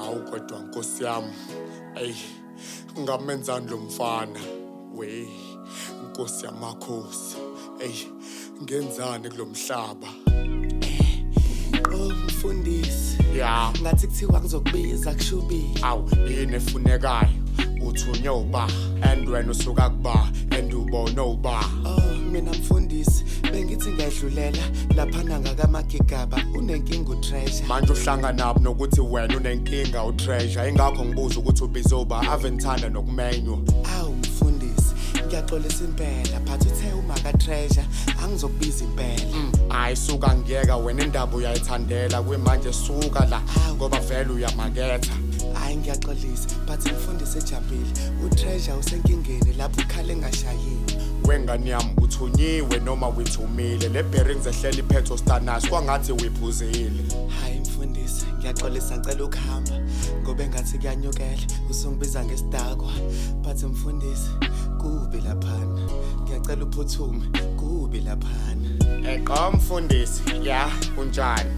Awu kodwa nkosi yami, eyi, ngamenzani lo mfana? We, nkosi yamakhosi, eyi, ngenzani kulo mhlaba? Oh mfundisi. Ya. Ngathi kuthiwa ngizokubiza kushubile. Awu, yini efunekayo? Uthunywe uba and wena usuka kuba and ubone uba. Oh mina mfundisi bengithi ngiyadlulela laphana ngakaMagigaba unenkinga uTreasure. Manje uhlanganaphi nokuthi wena unenkinga uTreasure? Ingakho ngibuza ukuthi ubize uba, ave ngithanda nokumenywa. Awu mfundisi, ngiyaxolisa impela, but uthe uma kaTreasure angizokubiza impela. Hayi suka, ngiyeka wena, indaba uyayithandela kwimanje, suka la ngoba vele uyamaketha. Hayi ngiyaxolisa, but mfundisi ejabile, uTreasure usenkingeni lapho ukhala engashayiwe. Wengane yami, uthunyiwe noma withumile? Le bearings ehleli iphethe uStanas kwangathi wiphuzile. Hayi mfundisi, ngiyaxolisa, ngicela ukuhamba ngoba engathi kuyanyukela, usungibiza ngesidakwa. But mfundisi, kubi laphana, ngiyacela uphuthume, kubi laphana. Eqo mfundisi, ya unjani?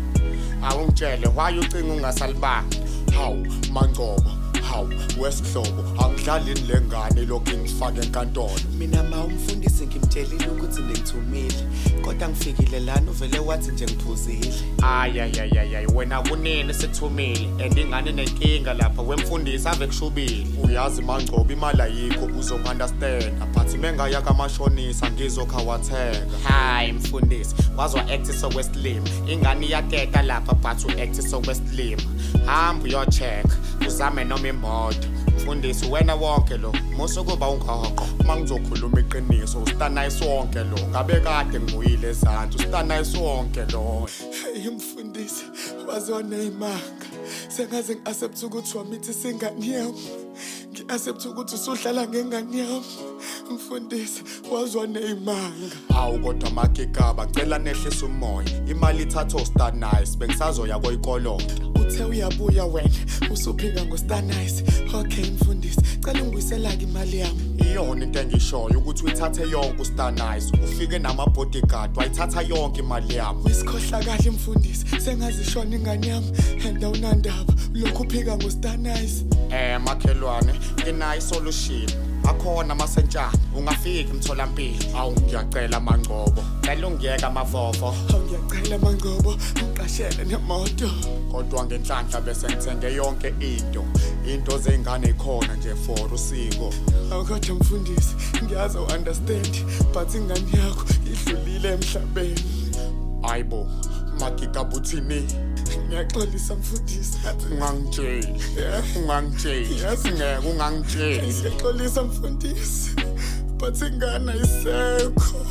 Awungitshele, why ucinga ungasalibanga? Hawu Mangcobo, hawu wesihlobo, angidlalini le ngane lokhu ingifake enkantolo. Mina ma umfundisi ngimtshelile ukuthi ningithumile, kodwa ngifikile lana uvele wathi nje ngiphuzile. Ayayayayay, wena kunini sithumile and ingane nenkinga lapha wemfundisi, ave kushubile. Uyazi Mangcobo, imali ayikho, uzongi-understanda, but mengaya kamashonisa ngizokhawathenga. Hayi mfundisi, wazwa act sokwesilima, ingane iyateta lapha but u-act sokwesilima. Hamba uyo-check, uzame noma imoto. Mfundisi, wena wonke lo musukuba ungoqo. Uma ngizokhuluma iqiniso, uStanayisi wonke lo, ngabe kade ngibuyile ezansi, uStanayisi wonke lo. Hey mfundisi, waze waneyimanga. Sengaze ngi-accept ukuthi wamithi ingane yami, ngi-accept ukuthi usudlala ngengane yami. Mfundisi, waze waneyimanga. Awu kodwa Magigaba, ngicela nehlise umoya. Imali ithatha uStanice, bengisazoya koyikolota. Uthe uyabuya, wena usuphika ngoStanice. Okay mfundisi, cela ungibuyisela-ke imali yami. Iyona into engishoyo ukuthi uyithathe yonke uStanice, ufike nama-bodyguard wayithatha yonke imali yami. Wisikhohlakala mfundisi, sengazishona ingane yami and awunandaba, lokhu uphika ngoStanice. Makhelwane, nginayo isolution, akhona amasentshana, ungafika emtholampilo. Awu ngiyacela Mangcobo, cela ungiyeka amavovo. Awu ngiyacela Mangcobo, ungiqashele nemoto. Kodwa ngenhlanhla bese ngithenge yonke into zey'ngane ikhona nje for usiko. Awu kodwa mfundisi, ngiyazi awu-understand, but ingane yakho idlulile emhlabeni. Hayibo Magigaba, uthini? Ngiyaxolisa mfundisi. Ungangitsheli, ungangitsheli, ngeke ungangitsheli. Ngiyaxolisa mfundisi, but ingane ayisekho.